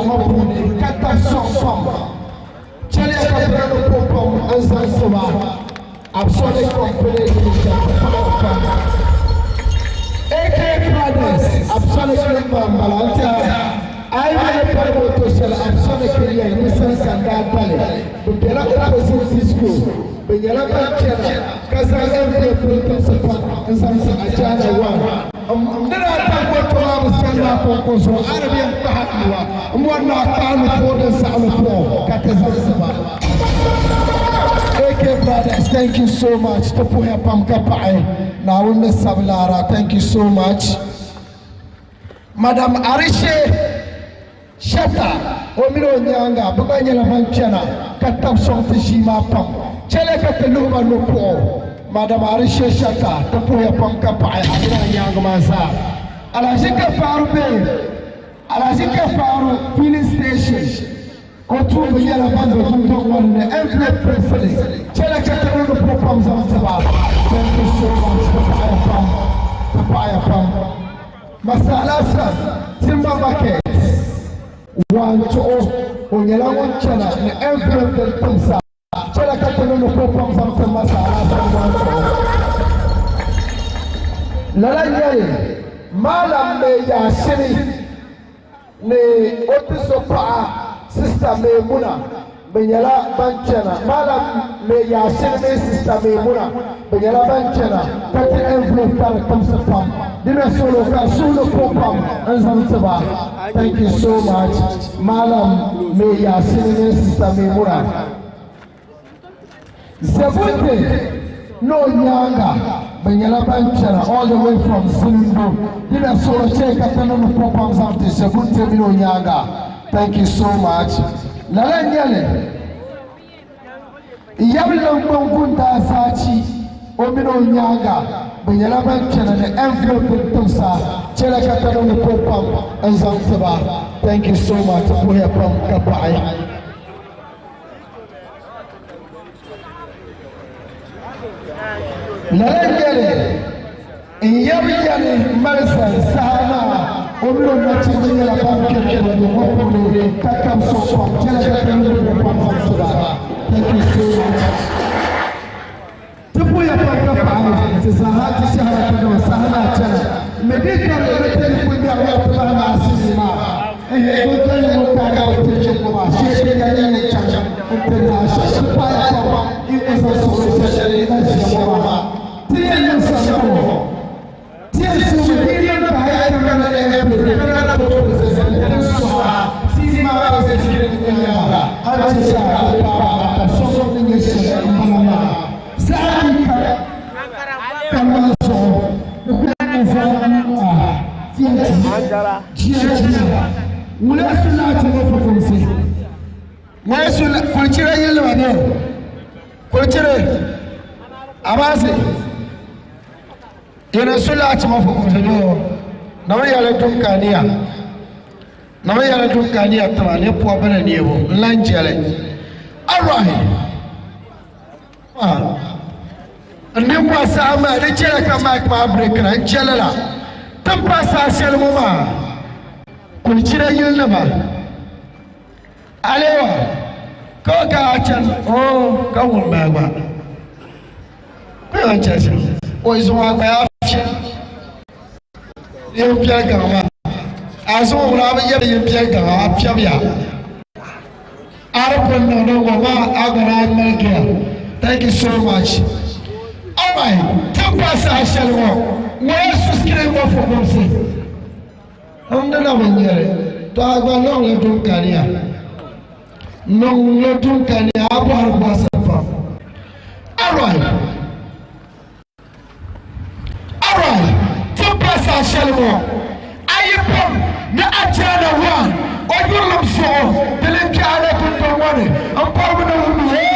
ŋɔ puuni ka tabi sɔŋ pam. Chɛliya ka bɛ ni po pam n-zaŋ ti ba Absonic Company Limited paɣibu pam. AK Brothers, Absonic nim maa m-bala n-tɛha a yi mi ni pali moto shɛli Absonic n-nyɛ li bɛ sani ka n daa da li. Bɛ bela opposite Disco. Bɛ nyɛla ban chana ka zaŋ envelope n-timsi pam n-zaŋ ti Ajana One. N ni daa tam moto maa bi sani maa kɔŋko zuɣu, a di bi yɛn kpahi a nua m-bɔri ni a kpahi ni puɣi din saɣim puɣi ka ti zaŋ ti ba. AK Brothers, thank you so much. Ti puhiya pam ka paɣi Naawuni ni sabi laara. Thank you so much. Madam Arishe Shata o mini o nyaaŋa bɛ gba nyɛla ban kpɛna ka tabi sɔŋ ti ʒii maa pam. Chɛliya ka ti luhi ba nɔpuɣu. Madam Arishe Shata, ti puhiya pam ka paɣi a mini a nyaaŋa maa zaa. Alhaji Kafaaru be Alhaji Kafaaru Filling Station. O tuumba nyɛla ban be dundɔŋ ŋɔ ni ni envelope pilisili. Chɛliya ka ti niŋ di puhi pam zaŋ ti ba. Thank you so much. Ti paɣiya pam. Ti paɣiya pam. Masala San, Timber Market, waa n-tuɣi o nyɛla ŋun chana ni envelope din timsa. Chɛla ka ti niŋdi ko pam zaŋ ti Masala San waa n-tuɣi. Lala n-nyɛli Maalam May Yaashini ni o ti so paɣa Sista Maimuna. Bɛ nyɛla ban chana. Maalam May Yasin mini Sista Maimuna bɛ nyɛla ban chana ka ti envelope ka di timsi pam. Di na solo ka n suhu ni ku pam n zaŋ ti ba. Thank you so much Maalam May Yasin mini Sista Maimuna. Zebunte ni o nyaaŋa bɛ nyɛla ban chana all the way from Zilingo. Di na solo chɛ ka ti niŋdi ku pam zaŋ ti Zebunte mini o nyaaŋa. Thank you so much. Lala n nyɛli n yab Lingbuŋ Gundaa Zaachi o mini o nyaaŋa bɛ nyɛla ban kpɛna ni envelope din timsa chɛla ka ka niŋdi ko pam n zaŋ ti ba. Thank you so much. Ti puhiya pam ka paɣi. Lala n nyɛli N yab yani mali sani saha maa, o mini o nachimba nyɛla ban kpɛri dundɔŋ ŋɔ puuni ka tabi so pam chɛla ka ti yuli bo pam zaŋ ti ba. Thank you so much. Ti puhiya pam ka paɣi ti zaaha ti shɛhira ka dama saha maa chana mi di karili ni ti ni kuli ŋmɛri maa ti bahi maa sinii maa ehe din doli ŋun paai ka bi ti kpɛ ŋɔ maa shee ti ya ni yɛn chaŋ n-ti naai shɛm. Ti paɣiya pam yi ni zaŋ suɣili shɛli na ʒiya ŋɔ maa. Ti yɛn niŋ shɛm m-bɔŋɔ, Ti yɛn suumi di yi niŋ pahi Canada Airplane, Canada Tour din sɔɣa tia maa president nyaaŋa hali ti chɛ ka di paai ba ka sɔŋ ni nyɛ shɛli m-bala maa. Saha yi ka kani maa zuɣu, di ku yɛn zaŋ a tia ti jia jia. Ŋuna su laati ŋɔ fukumsi. Ŋuna su kulichira yili nima ni Kulichiri abaasi yini su laati ŋɔ fukumsi doo na mi yɛli dunkaniya na mi yɛli dunkaniya tima ni pɔbi ni neebu n lan jɛli alright n niŋ saha maa di chɛla ka mic maa break na n chɛli la tin pa saha shɛli ŋɔ maa kulichira yili nima Alewa ka o ka a chani oo ka wum maa gba ka yɛn chani shɛm o zuŋ a gba yaa fi yin piɛli gaŋ maa a zuŋ ŋuna a bi yɛli yin piɛli gaŋ a piɛbiya a di pun niŋ ni ŋɔ maa a gba daa mali giya thank you so much alright ti pa saha shɛli ŋɔ ŋɔ ya su screen ŋɔ fukumsi N di na bi nyɛli, to a gba niŋ li duŋkaniya. Niŋ li duŋkaniya, a bɔhiri bɔhisi pam. Alright. Alright. Ti pa saha shɛli ŋɔ, a yi pam ni a chaana waan o yurilim zuɣu, di ni kpe a na dundɔŋ ŋɔ ni m bɔrimi ni wum yeei.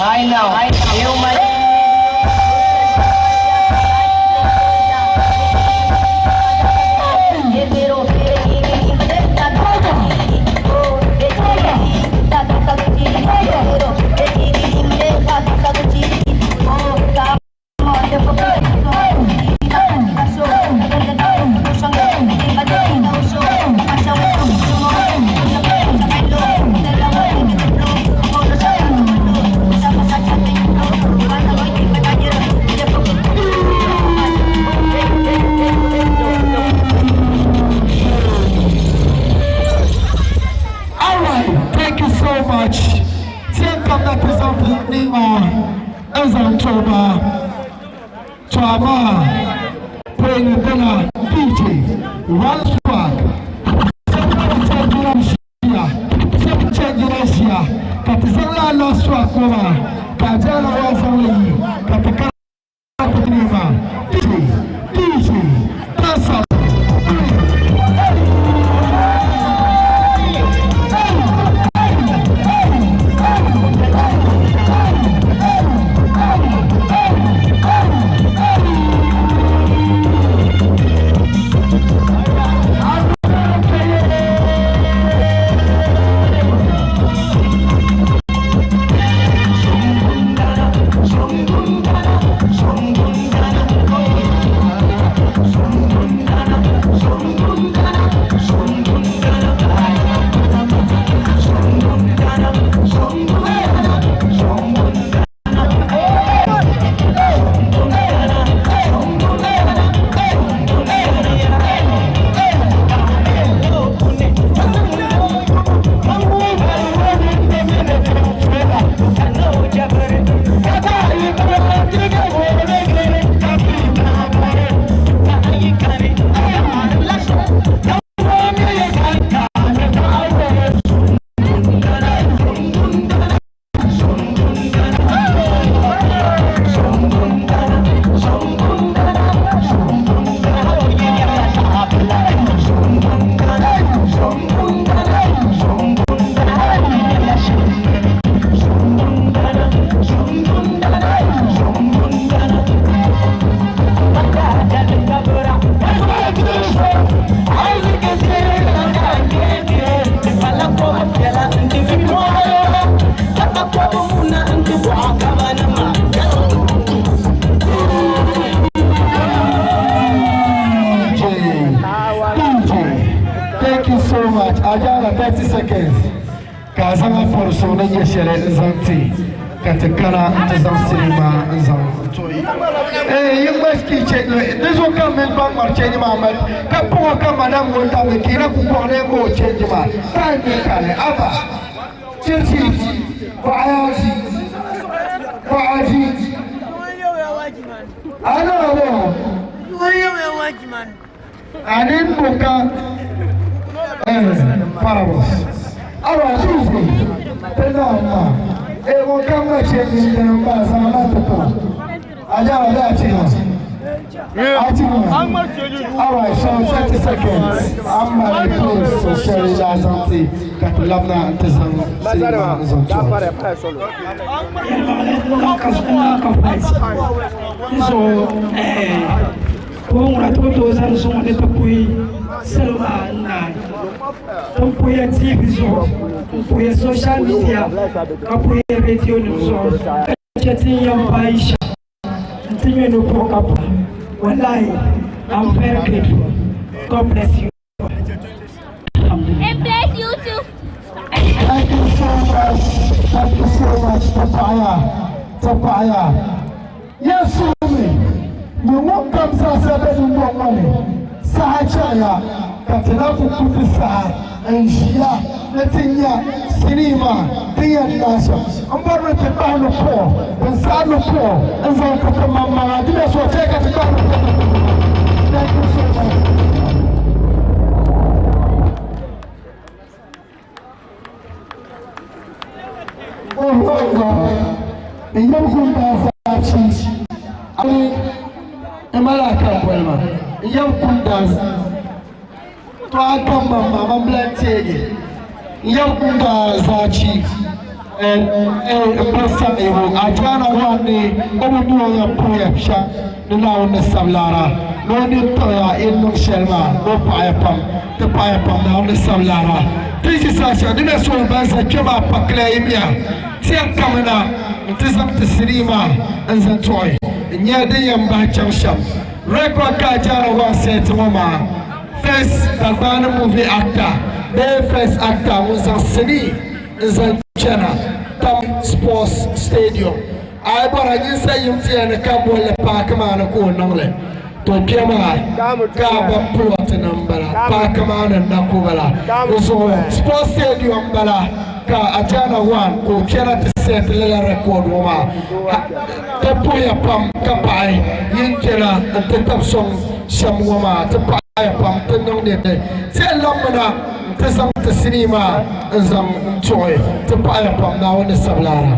I know. You might. All right, thank you so much. Tiɛ kam na ti zaŋ ti niŋma n-zaŋ ti o ba. To amaa pɔi bala DJ One Swag. Shɛba change la ʒiya ka ti zaŋ lala last swag ŋɔ maa ka a jaara waa zaŋ li yi ka ti kara ti niŋma DJ DJ Dancer. DJ, thank you so much. Ajara 30 seconds. Ka zaŋ pɔri so ni nyɛ shɛli n zaŋ ti ka ti kana n ti zaŋ sinima n zaŋ toyi. Eh, yi ŋmɛ ki che di zuɣu ka mini ban ŋmari change maa mali ka puɣi ka madam ŋun tabili ki na ku kɔɣi ne ka o change maa time mi kani aba chirchi baɣaji baɣaji ana abo anin buka parabos awa tuesday pena ma e mo kama change ni ba sa ma to aja wa da chi ma achi ma all right, so 30 seconds. I'm my place so share la santé kat lamna antezan So ko ŋuna ti ku tooi zani suŋ ni ti puhi salo maa n-naai. Ti puhiya TV zuɣu, n-puhiya social media, ka puhiya radio nim zuɣu, ka chɛ ti ni yɛn paai shɛm nti nyɛ ni puhi ka pahi. Wallahi, I'm very grateful. God bless you. Alhamdulillah. And bless you too. Thank you so much. Thank you so much. Tapaya. Tapaya. Yes, me. Ni mun kamsa sabe ni mbongoni. Saha chaya. Katina kukuti saha. Nshia. Netinya. Sinima. Diya nasha. Mbaro te bahno po. Nsano po. Nzan kata mama. Dina so cheka te bahno po. Thank you so much. Idan kun ba zaci ai imala kan bolma idan kun da to akan ban maman blantege Yɛm Zachi n saɣibu ajaana wani o bi mi o yɛn puhiya shɛm ni Naawuni ni sabilara ni o nini tiɣiya yi niŋ shɛli maa ni o paɣiya pam ti paɣiya pam Naawuni ni sabilara ti ʒi saha shɛli di na so ban za kpɛ maa pakila yi miya ti yɛn kamina n-ti zaŋ ti sinii maa n-zaŋ tuɣi n-nyɛ din yɛn bahi chaŋ shɛm record ka ajaana wan sɛti ŋɔ maa first Dagbani movie actor bee first actor ŋun zaŋ sinii n-zaŋ chana tam sports stadium a yi bɔra nyinsa yim ti yɛn ni ka bolli paaki maa ni ka o niŋ li to kpɛ maa kaaba plot ni m-bala paaki maa ni na ku bala di zuɣu sports stadium m-bala ka Ajana one ka o kpɛna ti set lala record ŋɔ maa ti puhiya pam ka paɣi yin kpɛna n-ti tabi sɔŋ shɛm ŋɔ maa ti paɣiya pam ti niŋdi ni ti yɛn labimina n-ti zaŋ ti sinii maa n-zaŋ tuɣi ti paɣiya pam Naawuni ni sabilaara.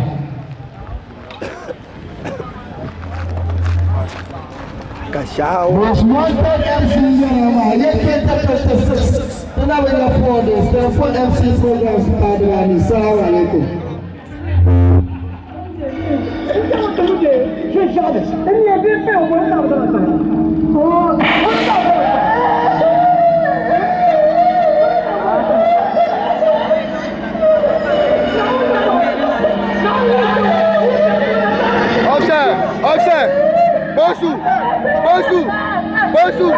Most wanted MC yɛla maa year 2026 ti na bi nya 4 days telephone MC programs paadilani. Salamu alaikum. Offside! Offside! Bosu! Bosu! Bosu!